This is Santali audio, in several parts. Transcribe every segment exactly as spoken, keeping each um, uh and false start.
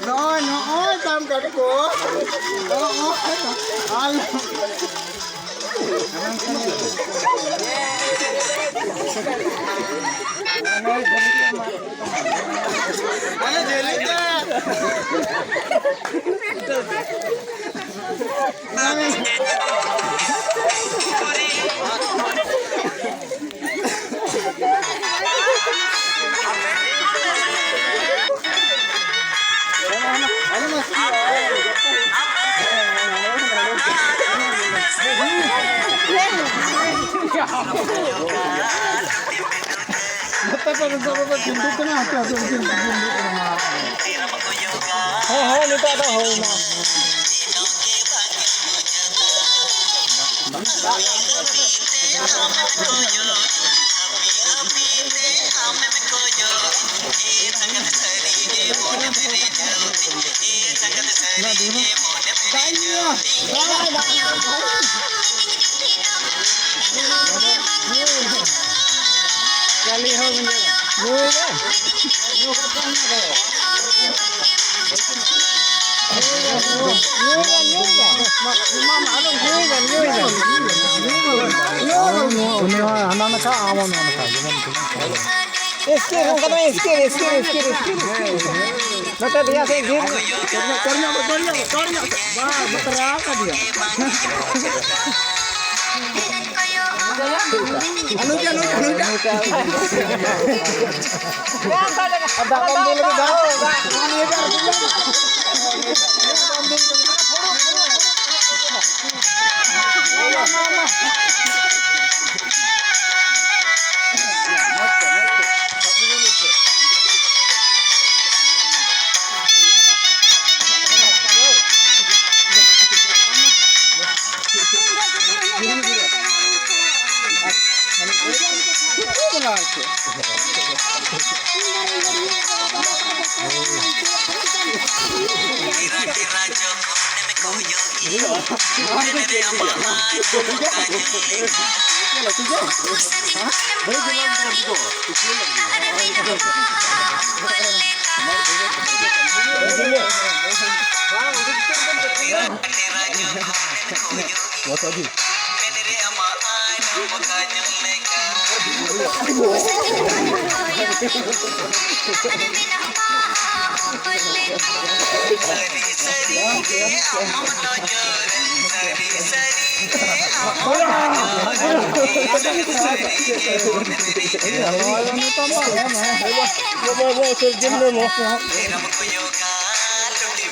ᱱᱚᱜᱼᱚᱭ, ᱱᱚᱜᱼᱚᱭ ᱛᱟᱢ ᱠᱟᱴᱠᱚᱢ᱾ ᱱᱚᱜᱼᱚᱭ᱾ ᱟᱞ- ᱟᱞᱮ ᱡᱷᱟᱹᱞᱤ ᱛᱮ᱾ ᱱᱚᱛᱮ ᱫᱚ ᱱᱤᱛᱚᱜ ᱫᱚ ᱪᱤᱱᱛᱟᱹ ᱠᱟᱱᱟ, ᱦᱟᱯᱮ ᱦᱟᱯᱮ ᱩᱱᱠᱤᱱ ᱠᱤᱱ ᱫᱩᱲᱩᱵ ᱠᱟᱱᱟ᱾ ᱦᱮᱸ, ᱦᱮᱸ, ᱱᱤᱛᱚᱜ ᱫᱚ ᱦᱩᱭᱱᱟ᱾ ᱩᱱᱤ ᱦᱚᱸ ᱦᱟᱱᱟ ᱱᱟᱠᱷᱟ, ᱟᱢ ᱦᱚᱸ ᱱᱚᱣᱟ ᱱᱟᱠᱷᱟ, ᱡᱮᱢᱚᱱ ᱮᱥᱠᱮᱯ, ᱚᱱᱠᱟ ᱫᱚ ᱮᱥᱠᱮᱯ, ᱮᱥᱠᱮᱯ, ᱮᱥᱠᱮᱯ, ᱮᱥᱠᱮᱯ᱾ ᱱᱚᱛᱮ ᱫᱮᱭᱟ ᱥᱮᱫ ᱜᱷᱤᱨ ᱧᱚᱜ᱾ ᱵᱟᱭ ᱵᱟᱛᱨᱟᱣ ᱠᱟᱫᱮᱭᱟ᱾ ᱟᱨ ᱫᱟᱜ ᱵᱟᱢ ᱫᱩᱞ ᱞᱮᱫᱟ?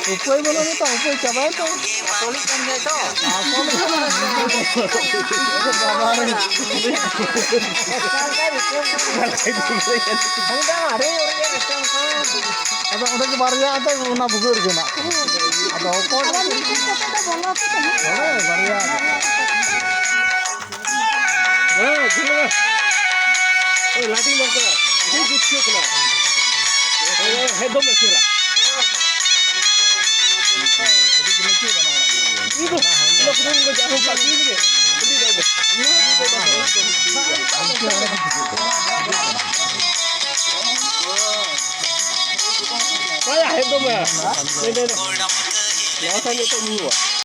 ᱩᱯᱟᱹᱭ ᱵᱟᱹᱱᱩᱜ ᱱᱤᱛᱚᱜ, ᱩᱯᱟᱹᱭ ᱪᱟᱵᱟᱭᱮᱱ ᱛᱟᱢᱟ᱾ ᱟᱥᱚᱞᱤᱡ ᱠᱟᱱ ᱜᱮᱭᱟᱭ ᱛᱚ᱾ ᱟᱥᱚᱞᱤᱡ ᱠᱟᱱ ᱜᱮᱭᱟᱭ᱾ ᱵᱟᱵᱟ ᱨᱮ᱾ ᱟᱫᱚ ᱚᱸᱰᱮ ᱜᱮ ᱵᱟᱨᱭᱟ ᱟᱫᱚ ᱚᱱᱟ ᱵᱷᱩᱜᱟᱹᱜ ᱨᱮᱜᱮ ᱢᱮᱱᱟᱜ ᱠᱚᱣᱟ᱾ ᱟᱫᱚ ᱚᱠᱚᱭ ᱟᱫᱚ ᱢᱤᱫ ᱴᱷᱮᱱ ᱠᱟᱛᱮ ᱫᱚ ᱵᱚᱞᱚ ᱠᱚ ᱛᱟᱦᱮᱸ᱾ ᱦᱳᱭ, ᱵᱟᱨᱭᱟ᱾ ᱦᱮᱸ, ᱡᱷᱤᱞ ᱢᱮ᱾ ᱳᱭ, ᱞᱟᱴᱷᱤ ᱢᱟᱨ ᱠᱟᱱᱟ᱾ ᱴᱷᱤᱠ ᱜᱮ ᱛᱷᱤᱭᱟᱹ ᱠᱟᱱᱟ᱾ ᱳᱭ, ᱳᱭ, ᱮᱠᱫᱚᱢ ᱮ ᱥᱩᱨᱟ᱾ ᱤᱧ ᱫᱚ, ᱤᱧ ᱫᱚ ᱠᱩᱫᱩᱢ ᱠᱚ ᱡᱟᱦᱟᱸ ᱠᱚ ᱟᱹᱠᱷᱨᱤᱧ ᱞᱟᱹᱜᱤᱫ᱾ ᱟᱹᱰᱤ ᱜᱟᱱ ᱜᱮ᱾ ᱵᱟᱭᱟ, ᱮᱠᱫᱚᱢ ᱵᱟᱭᱟ᱾ ᱱᱚᱣᱟ ᱠᱷᱟᱱ ᱡᱚᱛᱚ ᱧᱩᱣᱟ᱾